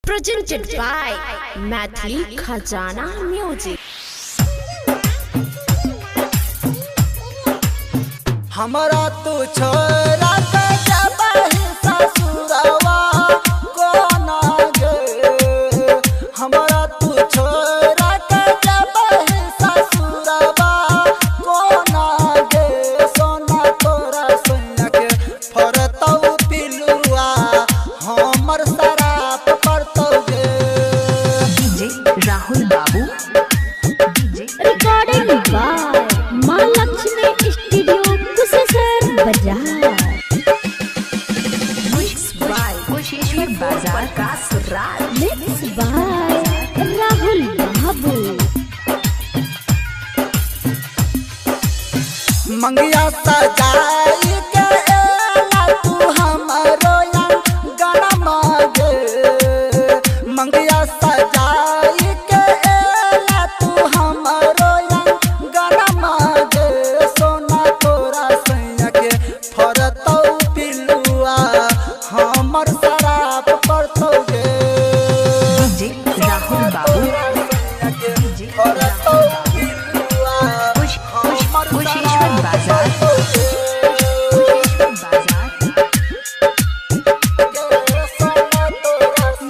Presented by Maithili Khajana music. हमारा तू छोरा के जबहि ससुरवा कोना गे। हमारा तू छोरा के जबहि ससुरवा कोना गे। सोना तोरा सोना के फरतौ पिलुआ हमर शराब पड़तौ गे। DJ Rahul Babu, DJ recording by Maa Lakshmi studio Kusheshwar Bazar. Mix by Kusheshwar Bazar का सुराज। मिक्स बाय राहुल बाबू। मंगिया सजाई के एला तू हमरो गाना मांगे। मंगिया सजाई के एला तू हमरो गाना मांगे। सोना तोरा सैया के फरतौ पिलुआ हमर शराब पड़तौ गे। डीजे राहुल बाबू, डीजे फरतौ पिलुआ हमर कुशेश्वर बाजार, कुशेश्वर बाजार।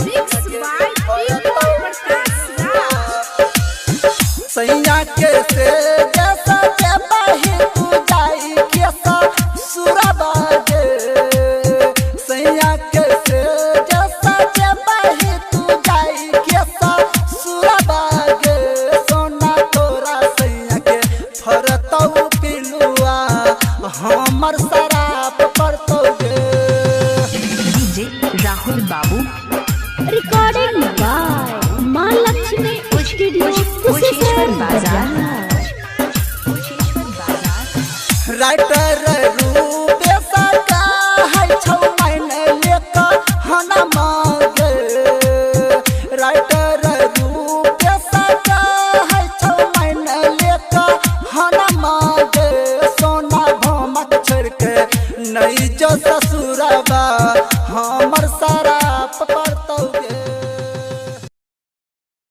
Mix by Prakash Raj. सैया के से जैसा के बाही तू जाई के सुरबाजे। सैया के से जैसा के बाही तू जाई के सुरबाजे। सोना तोरा सैया के फरतौ पिलुआ हमर शराब पड़तौ गे। DJ Rahul Babu, recording by Maa Lakshmi studio Kusheshwar Kusheshwar Bazar, Bazar. Kusheshwar Bazar. Writer रूपे सका है छौ महीने लेकर हना मांगे। राइटर रूपे सका है छौ महीने लेकर हना मांगे। सोना भमक छोड़ के नहीं जो ससुरबा